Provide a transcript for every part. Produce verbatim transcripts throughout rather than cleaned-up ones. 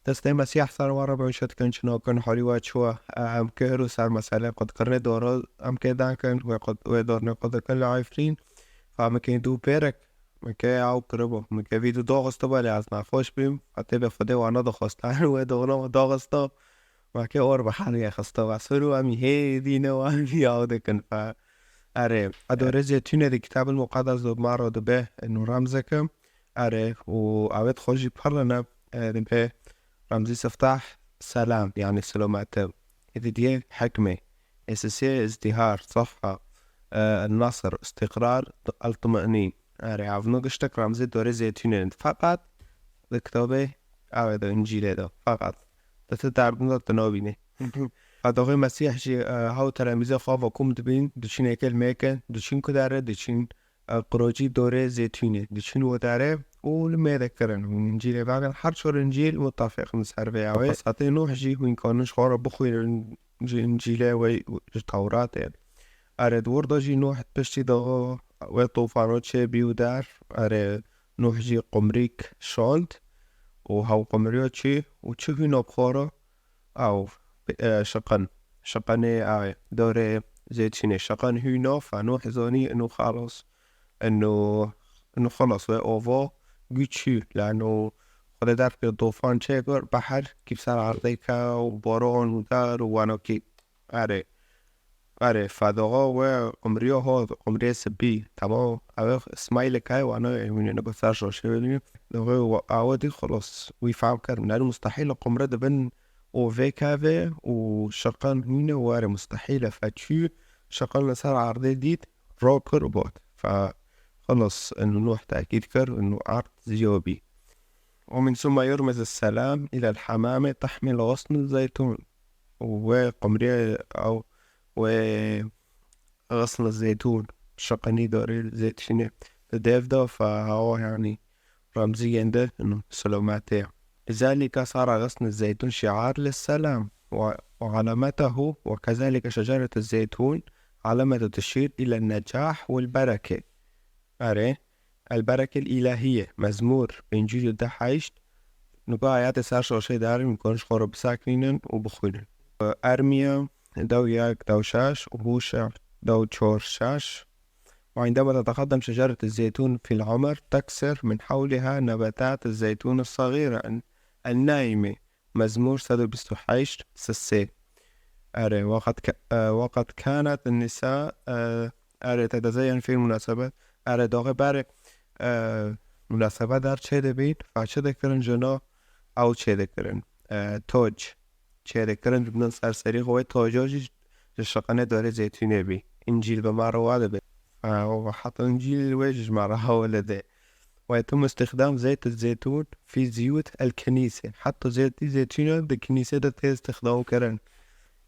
Destê Mesîh ser we re bin, şet kin, çi nakin, halî we çi we? Em kê hiro ser meselê qutkirinê doro em kê dan kin, wê qut-, wê dornê qut dikin li Efrîn. Fa em kê dû pêrek, min kê ew kiribû, min kê vî du daxistibû, lê ez nexweş bîm. Fa tê be Xwedê wana dixwestan, wê dorna min daxista. Ma ke or bi her ye xista ve sor û em hê dîne û em hî ew dikin. Fe erê, e, dorê zeytûnê di Kitab el Muqeddes de ma re dibe, eno remzeke. Erê, û awêt xwe jî pirrine, e, dibe remzî siftah selam, yani selomete. Ê didiye hekmê. Ê sisê izdihar, sihha, e, nasr, istiqrar, el-tuma'nîn. Erê, ev no giştek remzê dorê zeytûnê ne. Feqet di kitabê, ew ê de, Încîlê de. Feqet. Di ti derdin de tu nabînî. Fedoxê Mesîh jî, e, hew telemîzê xwe ve kom dibîn, diçîn êkê li mêke, diçîn ku dere, diçîn, e, qirocî dorê zeytûnê, diçîn we dere û li mêde kirin. Hûn Încîlê vagin, her çor Încîl mutefîq in ser vê ew ê. Qisatê Nuh jî hûn kanin ji xwe re bixwînin ji Încîlê wê ji Tewratê. Erê, di wir de jî Nuh piştî de wê tofano çêbî û der. Erê, Nuh jî qumrîk şand û hew qumriya çi û çi hûna bi xwe re? Ew, e, şiqin. Şiqinê, ew, dorê zeytûnê şiqin hûna, fe Nuh zanî, eno xelas. Eno, eno xelas wê ova gû çû. Lano Xwedê derfê tofan çêkir, behr kî ser erdê ke û baran û der û wano kî. Erê. Erê, fedoxa we qumriya hot, qumriyê sipî. Tamam, ew Îsmaîlê kay wana, e, hûn ê nigo ser şaşê welî. Doxê we awe dî xelas, wî fehm kir. Nerî mustehîl e qumre dibin û vê keve û şiqan hûn ê were mustehîl e. Fe çû şiqan li ser erdê dît, ro kir û got. Fe xelas, eno Nuh tekîd kir, eno erd ziya bî. ومن ثم يرمز السلام إلى الحمامة تحمل غصن الزيتون. Û wê qumriyê ew, wê xisn zeytûn, şiqinî dorê zeytûnê di dev de, fe ew, yanî, remziyên de, ino, selometê ye. لذلك صار غصن الزيتون شعار للسلام و-، وعلامته، وكذلك شجرة الزيتون علامة تشير إلى النجاح والبركة. Erê, البركة الإلهية، Mezmûr pêncî û du heşt. Nuka ayetê ser şaşê darin, em karin ji xwe re biseknînin û bixwînin. Ermiya dew yek, dew şeş û Hûşe dew çar şeş. وعندما تتقدم شجرة الزيتون في العمر، تكثر من حولها نباتات الزيتون الصغيرة الناعمة. Mezmûr sed û bîst û heşt, sisê. Erê, وقد ك-، e, وقد كانت النساء, e, erê, تتزين في المناسبات. Erê, doxê berê, e, munasebet der çê dibîn, fa çi dikirin jina, ew çê dikirin. E, toc çê dikirin, dibin ser serî xwe, wê toca jî ji şiqinê dorê zeytûnê bî. Încîl bi me re wa dibe. E, û heta Încîl wê jî ji me re hewle de. ويتم استخدام زيت الزيتون في زيوت الكنيسة. حتى زيت الزيتون di kinisê de tê istixdam kirin.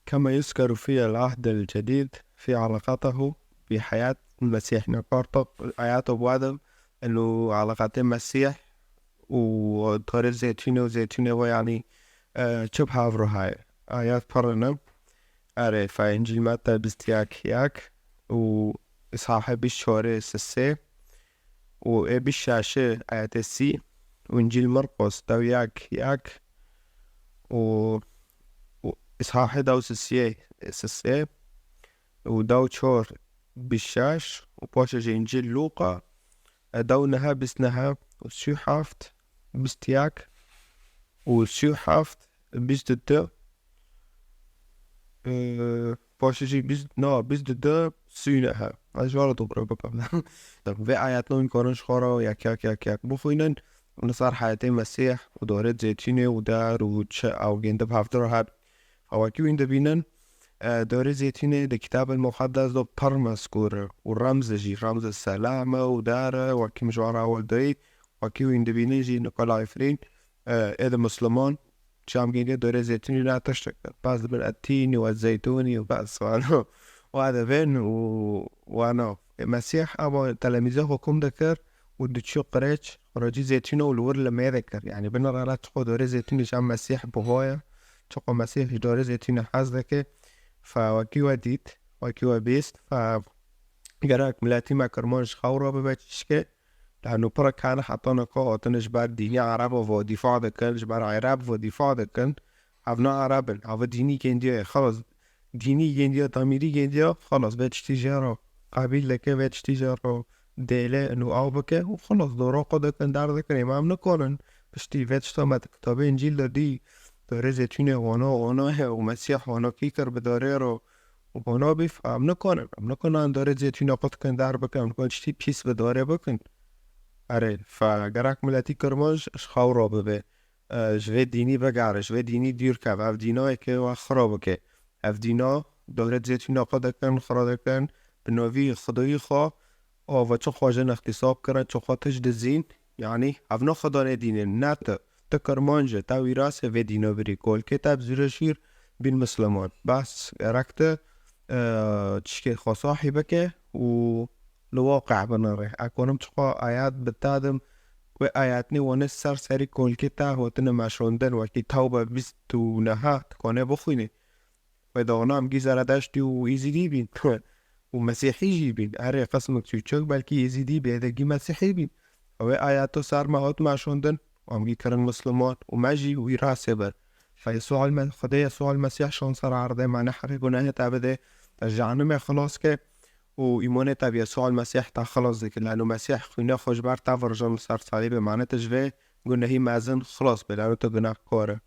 كما يذكر في العهد الجديد في علاقته بحياة المسيح. Nokar to ayet û badin eno alaqatê Mesîh û torê zeytûnê û zeytûnê we, yanî, e, çi bi hev re heye. Ayet pirrine. Erê, fe Încîl Metta bîst yek yek û Îshahê bîst çarê sisê û ê bîst şeşê ayetê sî û Încîl Mirqos dew yek yek û, û Îshahê dew sisê sisê û dew çar bîst şeş û paşê jî Încîl Lûqa, e, dew nehe bîst nehe û sî û heft bîst yek û sî û heft bîst du. Ee, paşê jî bîst, na, bîst du sî û neh e. Ez ji wan re dubare bikim. Vê ayetna hûn karin ji xwe re yek yek, yek yek bixwînin. Û li ser heyetê Mesîh û dorê zeytûnê û der û çi ew gêndi bi hevdira heb. Wekî hûn dibînin, e, dorê zeytûnê di Kitab el Muqeddes de pir mezkûr e. Û remz e jî, remz e selam e û der e, wekî min ji wan re ewil dayî. Wekî hûn dibînin jî Nikola Efrîn, e, ê di Misliman, çi em gêngê dorê zeytûnî ne tiştek. Bas dibin et-tînî we zeytûnî û bas wano. Wa dibin û wano. Ê Mesîh ama telemîzê xwe kom dikir û diçû qirêç, qirocî zeytûnê û li wir limê dikir. Yanî binirala çiqo dorê zeytûnî ji em Mesîh buhoye, çiqo Mesîh ji dorê zeytûnê hez dike. Fe wekî we dît, wekî we bîst. Fe gerek miletî me Kirmanc ji xew re bibe çişkê. Lano pira kane heta naka hatine ji ber dînê Ereba ve dîfa dikin, ji ber Ereb ve dîfa dikin. Ev ne Ereb in, ev dînî gendiya ye. Xelas, dînî gendiya, tamîrî gendiya, xelas, vê tiştî jê re qebîl dike, vê tiştî jê re dêle û ew bike û xelas, dora xwe dikin, derdikin, ê me em nikarin piştî vê tişta me di kitabê Încîl de dî, darê zeytûnê wana, wana ye û Mesîh wana kî kir bi darê re û wana bî, em nikarin, em nikarin darê zeytûnê xwe dikin, derbikin, em nikarin tiştî pîs bi darê bikin. Erê, fe gerek miletî Kirmanc ji xew re bibe. E, ji vê dînî bigere, ji vê dînî dûr keve. Ev dîna yeke we xira bike. Ev dîna darê zeytûna xwe dikin, xira dikin, bi navî Xwedayî xwe, ava çi xwe jin îxtîsab kirin, çi xwe tişt dizîn. Yanî, ev ne Xweda nê dînê, ne tu. Tu Kirmanc î, te wîrasê vê dîna birî. Kolkê te bi zûrê şîr bîn Misliman. Bes, gerek tu, e, tişkê xwe sahî bike û li waqe binere. Ez kanim çiqa ayet bi te dim, wê ayetnê wane ser serî kolkê te hatine meşandin, wekî Tewbe bîst û neh, tu kanê bixwînî. Wê daxina em gî Zeredeştî û Êzîdî bîn û Mesîhî jî bîn. Erê, qismek çûçik belkî Êzîdî bê, de gî Mesîhî bîn. Ew ê ayeto ser me hat meşandin, em gî kirin Misliman û me jî wîrasê bir. Fe Yesûa el-Me-, Xwedê Yesûa el-Mesîh şan ser erdê me, ne heqê gunehê te bide, te ji cehenimê xilas ke û îmanê te bi Yesûa el-Mesîh te xilas dike. Lano Mesîh xwînê xwe ji ber te virjand li ser salîbê, mane tu ji vê gunehî mezin xilas bî, lano tu gunehkar î.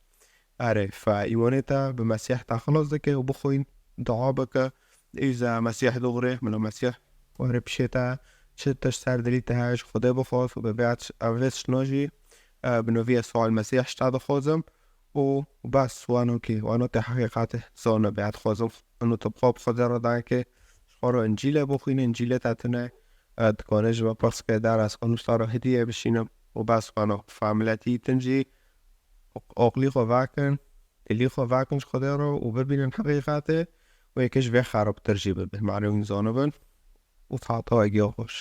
Erê, fe îmanê te bi Mesîh te xilas dike û bixwîn, dua bike. Îza Mesîh dixwire, mila Mesîh were pişê te, çi tişt ser dilî te heye ji Xwedê bixwaz û bi vê, ev vê tiştna jî, e, bi novî Yesûa el-Mesîh ji te dixwazim û bes, wano kî, wano tê heqîqetê zanibe. Ez dixwazim û tu bi xwe bi Xwedê re dayê ke ji xwe re Încîlê bixwîne, Încîlê te tune, e, dikane ji me pirs ke, der ez kanim ji te re hidiyê bişînim û bes, wano. Fe miletî din jî aqilî xwe vekin, dilî xwe vekin ji Xwedê re û bibînin heqîqetê û yeke ji vê xerabtir jî bibe. Mane hûn zanibin û heta wegîya xweş.